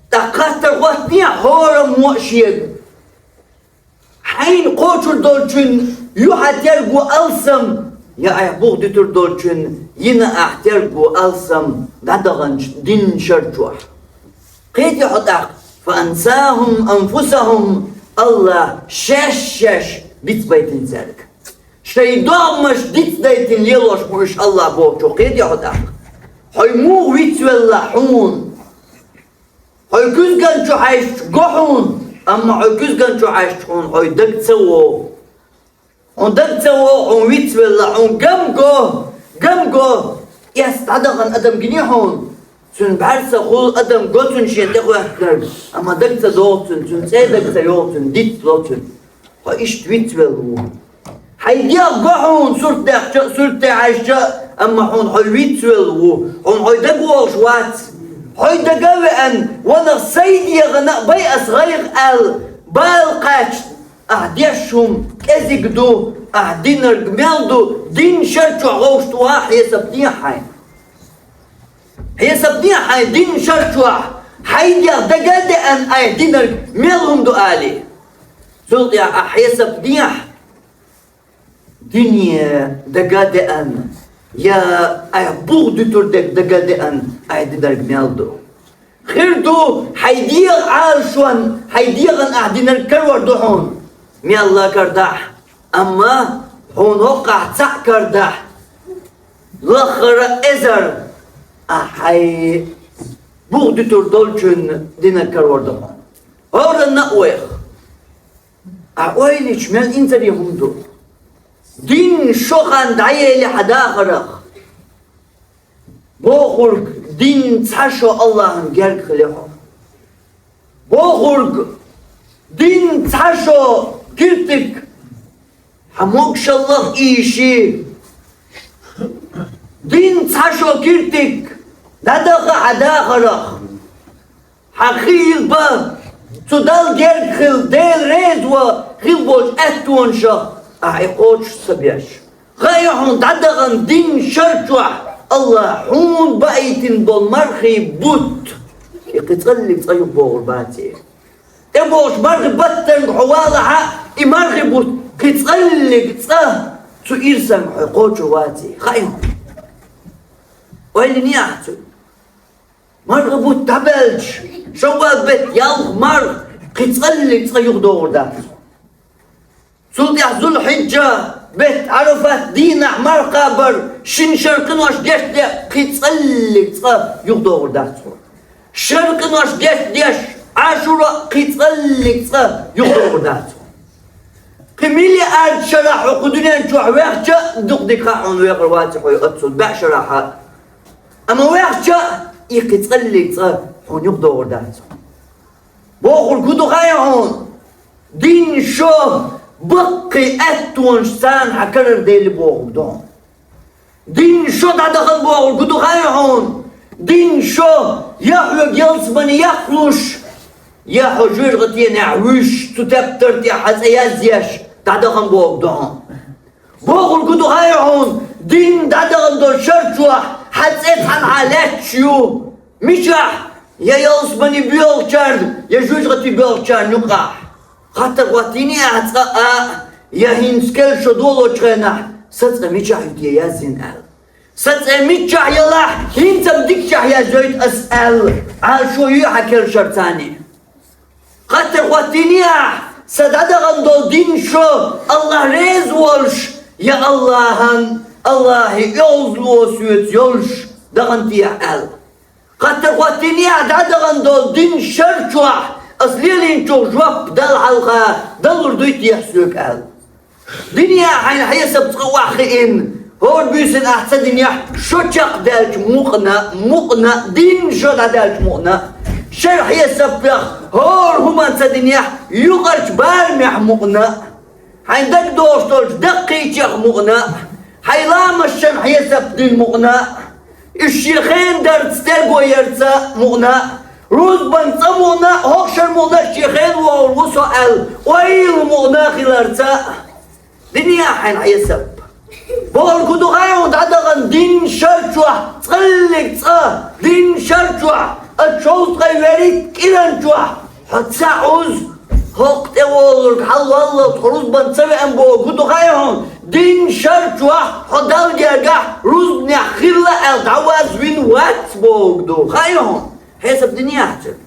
ТӀаккха хаттар хӀоттае хьораммо а шега. Хьайна кхочур долчун ю хьан терго алсам, я айхьа бух дуьтур долчун йина ахь терго алсам дӀадаханчу динан шар чохь? Кхетий хьо тӀаккха, فأنساهم أنفسهم, Аллах шаьш-шаьш дицбайтина цаьрга. Шайн догӀмаш дицдайтина лелош бу уьш Аллах бохучух, кхетий хьо тӀаккха? Хьо муха вицвелла хьуна? Хьо куьзган чу хьаьжча го хьуна, амма хьо куьзган чу хьаьжча хьуна хьо даг ца вогӀу. Хьуна даг ца вогӀу, хьуна вицвелла, хьуна гам го, гам го. Эс дӀадахана адам гиний хьуна? Цуьнан бӀаьрса хуьлу адам го цуьнан шен тӀехӀоьттинарг, амма даг ца догӀу цуьнан, цуьнан цӀе даг ца йогӀу цуьнан, дицло цуьнан. Хьо иштта вицвелла ву. Хьайн дегӀ го хьуна сурт даьккхича а, суьрте хьаьжча а, амма хьуна хьо вицвелла ву, хьуна хьо дагавогӀуш вац. Хьо дага а веана, ванах сайн дегӀана а бай ас гӀайгӀа аьлла, бала кхаьчна, ахь деш хӀума кӀезиг ду, ахь динарг мел ду, динан шар чохь вовшахтухьа хьесап дехьа хьайна. Хьесап дехьа хьайн динан шар чохь, хьайн дегӀ дага а деана, айхьа динарг мел хӀума ду алий. Цул тӀаьхьа ахь хьесап дехьа, дуьне дага а деана, я айхьа бух дуьтур дерг дага а деана, айхьа динарг мел ду. Хир ду, хьайн дегӀан Ӏалашонна, хьайн дегӀана ахь динарг карор ду хьуна, мелла а карадахь, амма хьуна хӀокхахь цхьаъ карадахь, лаххара а эзар, ахь хьайн бух дуьтур долчун динарг карор ду хьуна. ХӀоранна а вайх. Ахь ойла йича, мел инзаре хӀума ду. Дин шо хан дӀаеле хьан дахарах. Бохург, дин цхьа шо Аллахьан герга хиле хьо. Бохург, дин цхьа шо киртиг хьан могушаллах ийши. Дин цхьа шо киртиг дӀадаха хьан дахарах. Хьан хийла бан, цу Далла герга хила, Дела реза ван хила болчу аьттонашах ахь и кхочуш ца беш. Хаьий хьуна, дӀадахана динан шар чохь Аллах хьуна баийтина болу мархий бутт, и кхин цкъа а юхабогӀур баций? ТӀебогӀучу мархи баттанга хьо валахь а, и мархи бутт кхин цкъа а цкъа цу ирсанга хьо кхочур ваций? Хаьий хьуна? Ойла йиний ахь цуьнан? Марха бутт дӀабаьлча, шоввал беттан ялх марха кхин цкъа а цкъа юхадогӀур дац. Цул тӀаьхьа Зулхьиджа беттан Ӏарафат дийнахь марха кхабар, шина шаркъинош гечдеш кхин цкъа а цкъа юхадогӀур дац хьуна. Шаркъинош гечдеш Ӏашура кхин цкъа а цкъа юхадогӀур дац хьуна. Кхин миллиард шарахь хьо кху дуьнен чохь вехча а, дукха дика хаьа хьуна, вехар ваций хьо оццул бӀе шарахь а. Амма вехча а, и кхин цкъа а цкъа хьуна юхадогӀур дац хьуна. Бохург хӀун ду хаьий хьуна? Дин шо баккхий аьттонаш царна хьан карара дели бохург ду хьуна. Дин шо дӀадахана бохург хӀун ду хаьий хьуна? Дин шо я хьоьга ялсамане яхлуш, я хьо жоьжахатенехь вуьйш, цу тептар тӀехь хьан цӀе язъеш дӀадахана бохург ду хьуна. Бохург хӀун ду хаьий хьуна? Дин дӀадахана долу шар чохь хьан цӀе цхьанхьа лаьтташ ю? Мичахь? Я ялсамане боьлхучарна, я жоьжахате боьлхучарна юкъахь. Хаттар хӀоттийний ахь цкъа а, я хӀинца керла шо долочу хенахь сан цӀе мичахь ю те яздина аьлла? Сан цӀе мичахь ялахь, хӀинца-м дикачохь язйойту ас аьлла, Ӏалашо юй хьан керла шарца а? Хаттар хӀоттийний ахь, сан дӀадахана долу дин шо Аллах реза волуш, я Аллахьан, Аллахьан оьгӀазло соьца йолуш дахана техьа аьлла? Хаттар хӀоттийний ахь, дӀадахана долу дин шар чохь ас лелийначух жоп Далла хьалха далур дуй техьа соьга аьлла? Динехь хьайна хьесап цкъа охьахиъна, хӀора буьйсанна ахь ца динехь, шо чекхдаьлча мукъана, мукъана, дин шо дӀадаьлча мукъана, шарахь хьесапех хӀора хӀуманна ца динехь, юкъарчу барамехь мукъана, хьайн дагадогӀуш долчу даккхийчех мукъана, хьайн ламазашна хьесап дина мукъана, Уьш шен хендарца, терго ярца мукъана, рузбан цӀа мукъана, хӀокху шарахь мукъана шен хенахь вогӀур ву со аьлла, ойла мукъана хиларца, дина ахь хьайна хьесап. Бохург хӀун ду хаьий хьуна, дӀадахана дийнна шар чохь, цкъа а цӀа, дийнна шар чохь, ткъа шовзткъе верриг кӀиран чохь, хьо ца Ӏуза, хӀокху тӀе волург хьалаваллалц, хьо рузбан ца веана бохург хӀун ду хаьий хьуна, дийнна шар чохь, хьо Далла гергахь рузбанехь хилла аьлла дӀавазвина вац бохург ду хаьий хьуна. Хьесап дина ахь цуьнан?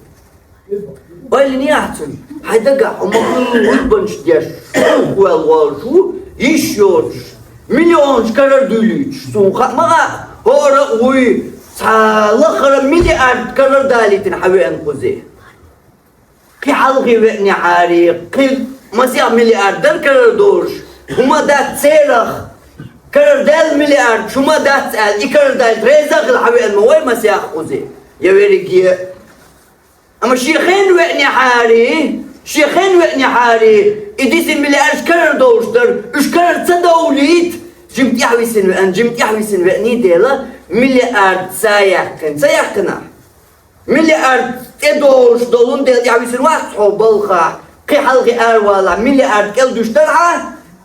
Ойла йина ахь цуьнан? Хьайн дагахь хьо ма-хуьллу рузбанаш деш, хӀокху ваьлла волуш ву, йиш йоцуш, миллионаш карара дуьйлуьйтуш. Суна хаа ма хаьа, хӀора а вуй, цхьа лаххара миллиард карара далийтина хьан веана кхузий. Кхин хьалхе веанехьарий, кхин масех миллиард дара карара долуш, хӀума дац церах, карара даьлла миллиард, хӀума дац аьлла, и карара далийта реза а хилла хьан веана ма вай масех кхузий, я верриге а. Амма шен хенахь веанехьарий, шен хенахь веанехьарий, и дисина миллиардаш карара долуш дара, уьш карара ца довлийта, жима тӀаьхьависина веана, жима тӀаьхьависина веаний дела, миллиард ца яьккхина, ца яьккхина. Миллиард тӀедолуш долун дела тӀаьхьависина вац хьо балхахь, кхин хьалхе аравалахь, миллиард кӀел дуьш дара хьан,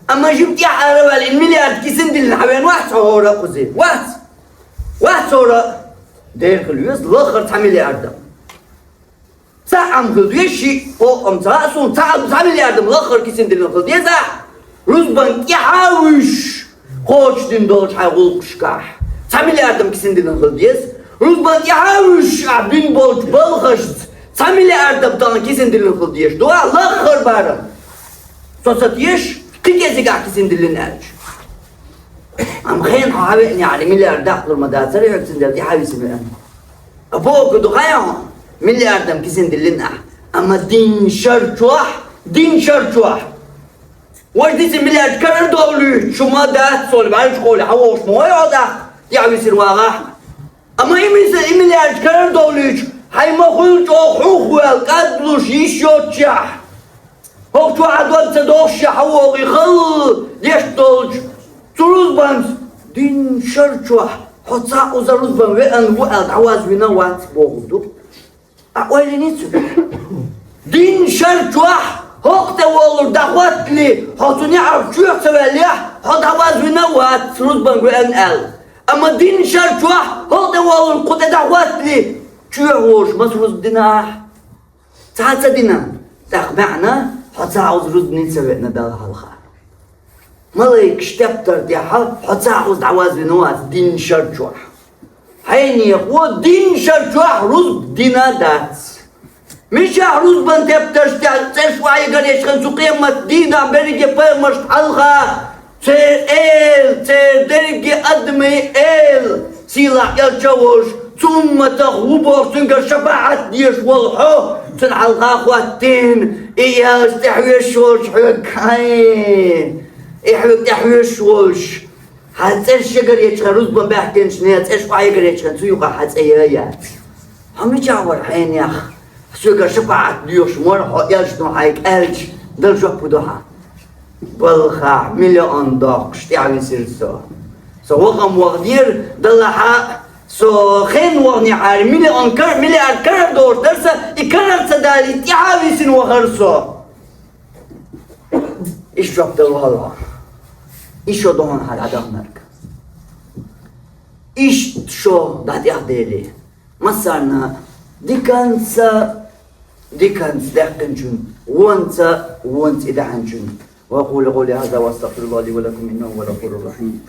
амма жима тӀаьхьа араваьлла, и миллиард кисина диллина хьан веана вац хьо хӀора а кхузий? Вац! Вац хӀора а! Дера хила веза лаххара цхьа миллиард а. Цхьаъ-м хила деза шиъ, кхоъ-м ца хаьа суна, цхьаъ-м цхьа миллиард-м лаххара кисина диллина хила деза ахь, рузбан тӀаьхьа а вуьйш, кхочушдина долчу хьайн гӀуллакхашкахь. Цхьа миллиард-м кисина диллина хила деза. Рузбан тӀаьхьа а вуьйш, ахь бина болчу балхашца цхьа миллиард-м тахана кисина диллина хила дезаш ду ахь, лаххара барам. Со ца теша, кхин кӀезиг ахь кисина диллина аьлча. Амма хенахь хьан веанехьарий, миллиард даккхалур ма дацара, хьоьга цундела тӀаьхьа висина веана. Ткъа бохург ду хаьий хьуна, миллиард-м кисина диллина ахь, амма дийнна шар чохь, дийнна шар чохь. Важа дисина миллиард карара довлуьйтуш, хӀума дац, цо бӀаьргаш кхоллий хьан вогӀуш ма вай хьо тӀаккха, тӀаьхьа висина вагӀахь. Амма и миса-, и миллиард карара довлуьйтуш, хьайн ма-хуьллу чӀогӀа хьух ваьлла, кӀадлуш, йиш йоццушехь. ХӀокху чохь а дог ца дохуш, ша хьан вогӀий халла деш долчу цу рузбанца дийнна шар чохь, хьо цхьаъ уза рузбан веана ву аьлла дӀавазвина вац бохург ду. Ахь ойла йиний цуьнан? Дийнна шар чохь, хӀокху тӀе волург дӀахӀоттале, хьо цу неӀарх чоьхьа ца ваьллехь, хьо дӀавазвина вац рузбанга веана аьлла. Амма дийнна шар чохь, хӀокху тӀе волург кху тӀе дӀахӀоттале, чоьхьа волуш маса рузба дина ахь? Цхьа а ца дина, тӀаккха маьӀна, хьо цхьаъ уза рузбане ца веана Далла хьалха. Малайкаш тептар тӀехь хьо цхьаъ уза дӀавазвина вац дийнна шар чохь. Хьенех вон дийнна шар чохь рузба дина дац. Мичахь рузбан тептарш тӀехь цӀераш охьаерзош хилла цу къематан дийнахь берриге пайхамаршна хьалха, церан эла, церан дерриге адамийн эла, сийлахь элча а волуш, цу умматах ву бохуш, цуьнгара шапаӀат дезаш волу хьо, цуьнан хьалха а хӀоттийна, и элча тӀехь везаш волчу хьоьга, хьайн, и хьоьга тӀехь везаш волуш, хьан цӀераш егар ечу хьан рузбан баьхкинчу нехан цӀераш охьаерзош хилла цу юкъахь хьан цӀе яц. Хьо мичахь вара хьенех? Соьгара шапаӀат доьхуш ма вара хьо, элчано хьайга аьлча, дала жоп хӀун ду хьан? Балхахь миллион доккхуш тӀаьхьависира со. Со вахана ваханера, делахь а, со хенахь ваханехьара миллион кар-, миллиард карара долуш дара сан, и карара ца далийта тӀаьхьа а висина вахара со. Иштта жоп дала валахь. И шо ду хьуна хьан дӀадаханарг. Иштта шо дӀатӀехдели. Массарна диканца, диканца даьккхинчун, вонца, вонца и даьхьначун. وأقول قولي هذا وأستغفر الله لي ولكم إنه هو الغفور الرحيم.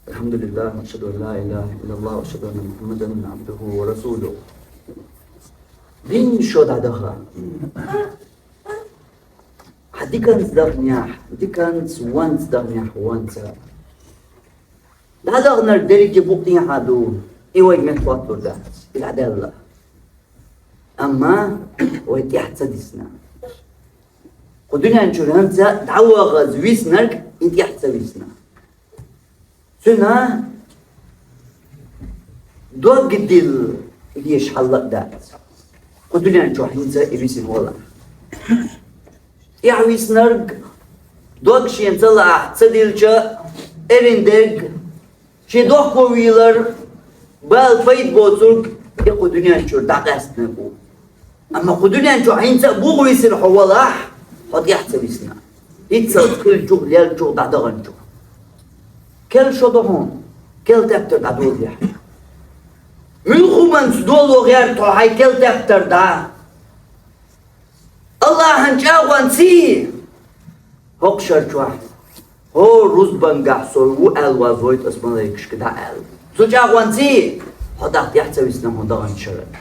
الحمد لله، وأشهد أن لا إله إلا الله، وأشهد أن محمدا عبده ورسوله. Дин шо дӀадаха. Хьан диканца даханехь, диканца, вонца даханехь, вонца. ДӀадаханарг дерриге букъ тӀехьа ду, и вайга меттахӀотталур дац, и дӀадаьлла. Амма вай тӀаьхьа ца дисна. Кху дуьнен чуьра хӀинца дӀавахаза виснарг и тӀаьхьа ца висна. Цуьнан дог дилла дезаш хьал а дац. Кху дуьнен чохь хӀинца и висина валахь. ТӀаьхьа виснарг Дог шена ца лаахь ца дилча, эрин дерг, шен дохко вийлар, бала пайда боцург, и кху дуьнен чуьра дӀакъаьстинарг ву. Амма кху дуьнен чохь хӀинца а бух висина хьо валахь, хьо тӀаьхьа ца висина. ХӀинццалц хиллачух, леллачух, дӀадаханчух. Керла шо до хьуна, керла тептар дӀадолалахь. Муьлха хӀуманца доло гӀерта хьо хьайн керла тептар дӀа? Аллахьан чӀагӀонций? ХӀокху шар чохь: «ХӀора рузбангахь со ву аьлла вазвойту ас малайкашка», дӀа аьлла. Цу чӀагӀонций? Хьо тӀаккха тӀаьхьа ца висина хьуна даханчу шарахь.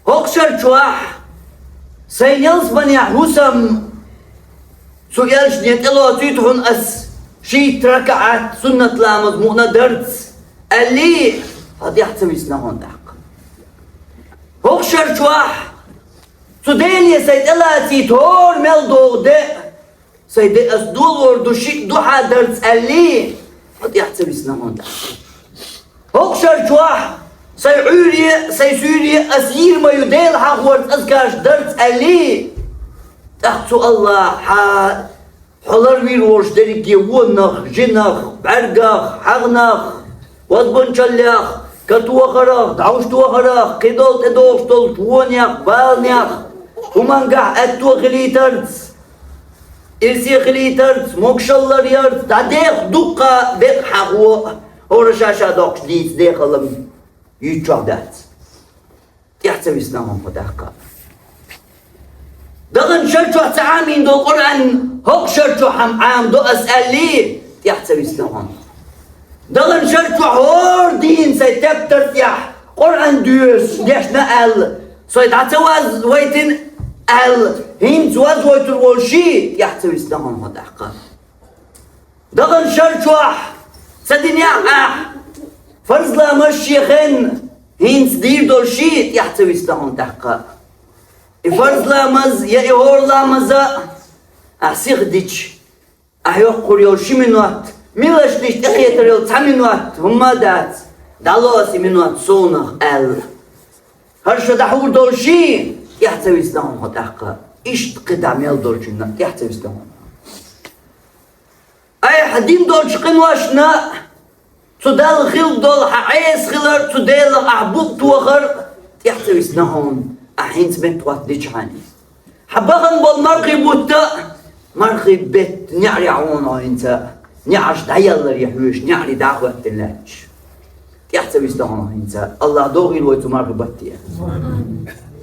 ХӀокху шар чохь: «Сайн ялсаманехь ву сан, цу элчане тӀелоцуьйту хьуна ас шийтта ракаӀат суннат ламаз мукъана дарца», аьллий, хьо тӀаьхьа ца висина хьуна тӀаккха. ХӀокху шар чохь: «Цу Деле сайн тӀелацийту хӀора мел догӀу де а, сайн де ас долор ду шиъ духьа дарца», аьллий, хьо тӀаьхьа ца висина хьуна тӀаккха. ХӀокху шар чохь: «Сайн Ӏуьйре а, сайн суьйре а ас йийр ма ю Дела хьахорца азкарш дарца», аьллий, тӀаккха цу Аллахьа хьо ларвийр волуш дерриге вонах, жинах, бӀаьргах, хьагӀнах, вазбанчаллех, катохарах, дӀовш тохарах, кхидолу тӀедогӀуш долчу вонех, баланех, хӀумангахь аьтто хилийтарца, ирсе хилийтарца, могушалла ларъярца, дӀадеха дуккха декъа хьахо, хӀора ша-ша доккхуш дийца дехалла юьйцучохь дац. ТӀаьхьа ца висина хьуна хьо тӀаккха. Даханчу шар чохь ца Ӏамийна долу Къуръан, хӀокху шар чохь-м Ӏамадо ас аьллий, тӀаьхьа ца висина хьуна. Даханчу шар чохь хӀора дийнан сайн тептар тӀехь Къуръан доьшуш дешна аьлла, со дӀа ца вазвайтина аьлла, хӀинца вазвойтур волуший, тӀаьхьа ца висина хьуна хьо тӀаккха. Даханчу шар чохь ца динехь ахь фарз ламаз шен хенна, хӀинца дийр долуший, тӀаьхьа ца висина хьуна тӀаккха. И фарз ламаз я и хӀора ламаз а ахь сиха дича, ахь йоккхур йолу ши минот, милашнаш тӀекхетар йолу цхьа минот хӀумма а дац, дӀало аса и минот совнах аьлла. ХӀара шо дӀахьур долуший, тӀаьхьа ца висина хьуна хьо тӀаккха. Иштта кхидӀа мел долчунна тӀаьхьа ца висина хьуна. Айхьа дина долчу къиношна, цу Далла хилла долу хьан Ӏеса хилар, цу Делах ахь букъ тохар, тӀаьхьа ца висина хьуна, ахь хӀинца меттахӀоттадича хьан. Хьан бахана болу мархий бутт а, мархий беттан неӀарехь ву хьо хӀинца, неӀарш дӀаелларе хьоьжуш, неӀарий дӀахӀоьттина лаьтташ. ТӀаьхьа ца висина хьуна хӀинца, Аллах дохийла вай цу мархий батте.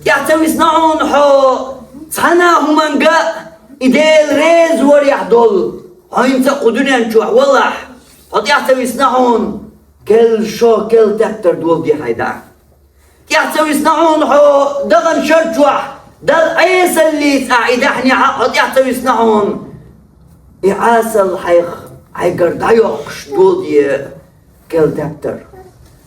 ТӀаьхьа ца висина хьуна хьо цхьана а хӀуманга а, и Дела реза варехь долу. Хьо хӀинца а кху дуьнен чохь валахь, хьо тӀаьхьа ца висина хьуна, керла шо, керла тептар доладе хьайн дӀа. ТӀаьхьа ца висина хьуна хьо даханчу шар чохь, Далла Ӏесаллица ахь и даьхьнехь а хьо тӀаьхьа ца висина хьуна, и Ӏесалла хьайх хьайгара дӀайоккхуш доладе керла тептар.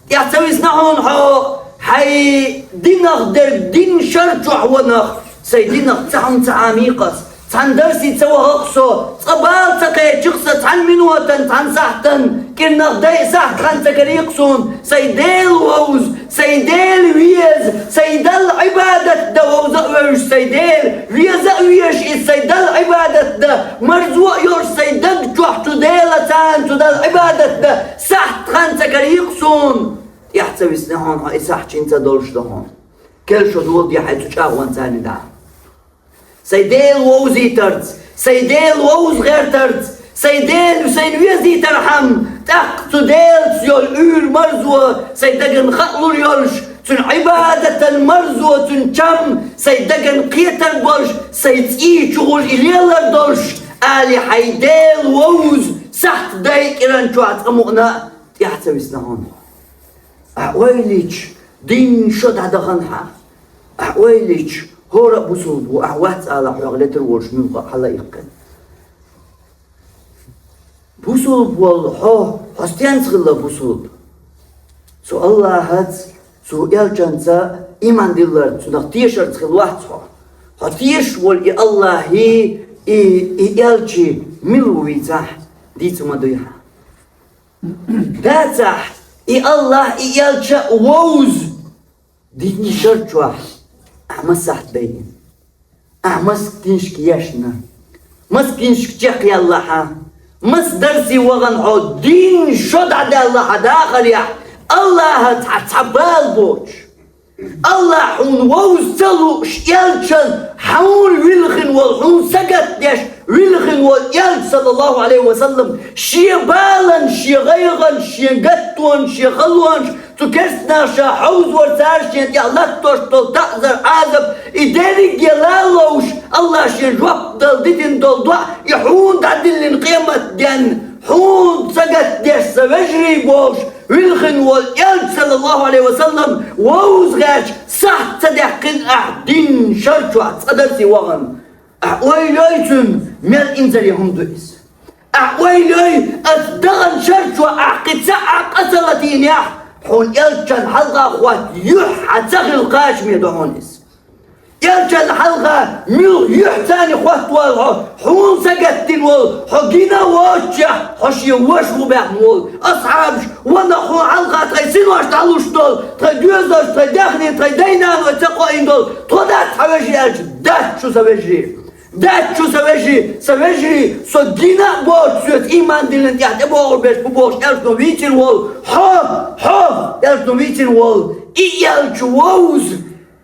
ТӀаьхьа ца висина хьуна хьо, хьайн динах дерг дин шар чохь ванах, сайн динах цхьа хӀума ца Ӏамийкх ас, цхьана дарсе ца вахахь со, цкъа бала ца кхечахь сан, цхьана минотан, цхьана сахьтан, кӀирнах дай а сахьт хан ца карийкх суна, сайн Дела вовза, сайн Дела веза, сайн Далла Ӏибадат дан вовза а вевзаш сайн Дела, веза а везаш иза сайн Далла Ӏибадат дан, марзо а йолуш сайн даг чохь цу Делаца, цу Далла Ӏибадат дан сахьт хан ца карийкх суна, тӀаьхьа ца висина хьуна хьо, и сахьт шина ца долуш ду хьуна. Керла шо доладе хьайн цу чӀагӀонца дӀа. Сайн Дела вовзийтарца, сайн Дела вовза гӀертарца, сайн Дела сайна везийтархьама, тӀаккха цу Делаца йолу уьйр марзо сайн дагна хаалур йолуш, цуьнан Ӏибадатан марзо, цуьнан чам сайн дагна кхетар болуш, сайн цӀий чухула и лелар долуш, али хьайн Дела вовза сахьт дай кӀиран чохь цкъа мукъана а тӀаьхьа ца висина хьуна. Ахь ойла йича, дин шо дӀадахана хьан. Ахь ойла йича, хӀора а бусулба ву, ахь вац ала хьох летар волуш муьлхха а хьала а иккхина. Бусулба волу хьо, хьо стенца хилла бусулба? Цу Аллахьаца, цу элчанца иман дилларца, цунах тешарца хилла вац хьо. Хьо тешаш волу и Аллахьий, и, и элчий мила ву вийцахь, дийца ма дуй хьан. Дацахь, и Аллахь, и элча а вовза, дийнна шар чохь ахь масахьт дайина, ахь маск тишка ешна, Мас книжка чекхъяьлла хьа, мас дарсе вахана хьо, дийнна шо дӀадаьлла хьа дахарехь, Аллахьаца цхьа бала боцуш. Аллахь хьуна вовза ца лууш, элчан хьуна вилхина волу, хьуна сагатдеш вилхина волу элча, саллаллаху Ӏалайхи ва саллам, шен балан, шен гӀайгӀан, шен гаттонаш, шен халонаш, цу керстанаша хьовзавар цара шен тӀехь латтош долу таӀзар, Ӏазап, и дерриге лаловш, Аллахь шен жоп дала дитина долу доӀа, и хьуна дӀадиллина къематденна, хьуна сагатдеш сан вежарий бохуш, вилхина волу элча, саллаллаху Ӏалайхи ва саллам, вовза гӀерташ, сахьт ца даьккхина ахь дийнна шар чохь цкъа дарсе вахана. Ахь ойла йой цуьнан, мел инзаре хӀума ду иза. Ахь ойла йой, аса дахана шар чохь ахь кхин цхьа а къа ца латийнехь, хьуна элчан хьалха хотта юьхь хьан ца хилла кхачаме ду хьуна иза. Элчан хьалха муьлха юьхь царна хоттавала хьо, хьуна сагатдина волу, хьо гина а воцучехь, хьо шен ваша ву баьхна волу. Асхьабаш, ванах хьуна хьалха тхайн синош дӀалуш долу, тхайн доьзалш, тхайн даьхни, тхайн дай-наной ца кхоийна долу, тхо дац хьан вежарий аьлча, дац шу сан вежарий. Дац шу сан вежарий, сан вежарий, со гина а боцу соьца ийман диллина тӀехь тӀебогӀур берш бу бохуш, элчано вийцина волу. Хьо, хьо, элчано вийцина волу. И элча вовза.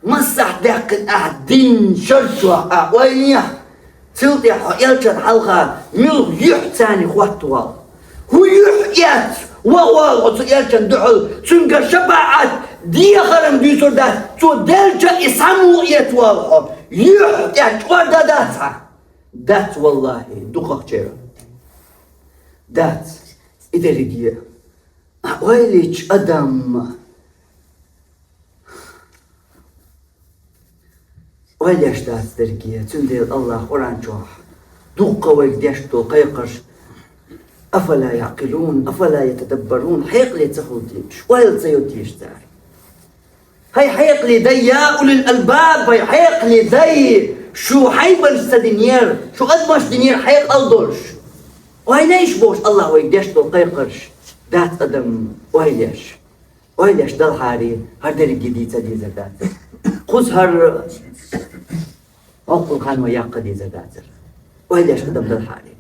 Массахь даьккхина ахь дийнна шар чохь а ойла йо. Цул тӀаьхьа хьо элчан хьалха муьлха юьхь царна хоттавала. ХӀун юьхь эцна вахавала хьо цу элчан дуьхьал, цуьнгара шапаӀат, дехаран дуьйцур дац, цо делча и схьа муха эцвала хьо? Юьхь тӀехь чкъор дан дац хьан? Дац, валлахӀи, дукхахчеран. Дац. И дерриге а ойла йича адам ойла еш дац дерриге, цундела Аллахь Къуръан чохь дуккха вайга деш долу кхайкхарш: «Афала яъкъилун, афала ятадаббарун», хьекъале ца хуьлу теша, ойла ца йо теша цара. ХӀай хьекъале дай, я улил албаб, хӀай хьекъале дай, шу хьайбанаш ца динера, шу адамаш динера хьекъал долуш. Ойла йиш бохуш Аллахь вайга деш долу кхайкхарш, дац адам ойла еш. Ойла еш далхьарий, хӀара дерриге дийца дезар дацара. Кхуза хӀара хӀокхул хан вай яккха дезар дацара. Ойла еш адам далхьарий.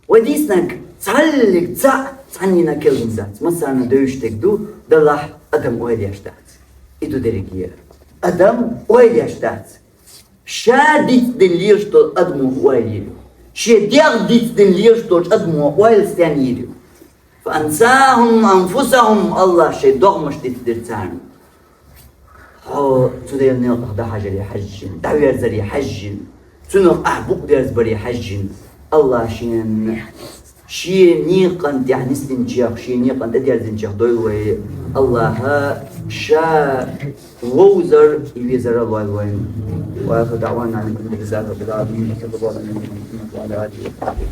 Вай дийцинарг цхьаллиг цхьаъ, цхьаннина керланиг дац. Массарна девзаш дерг ду, далахь адам ойла еш дац. И ду дерриге. Адам ойла еш дац. Ша дицдина лелаш долу адамо ойла йийр ю. Шен дегӀ дицдина лелаш долчу адамо ойла стенна йийр ю? «Фаансахум анфусахум», Аллахь шайн догӀмаш дицдира царна. Хьо цу Делан некъах дӀахьажаре хьаьжжина, дӀаверзаре хьаьжжина, цунах ахь букъ дерзабаре хьаьжжина, Аллахь шена шен некъан тӀехь нисдинчех, шен некъан тӀедерзинчех дойла вай. Аллахьа ша вовзар, и везар а лойла вайна. Ва ахиру даъвана анил хьамдулиллахи раббил гӀаламин. Ва саллаллаху Ӏала набийина Мухьаммад ва Ӏала алихи ва сахьбихи.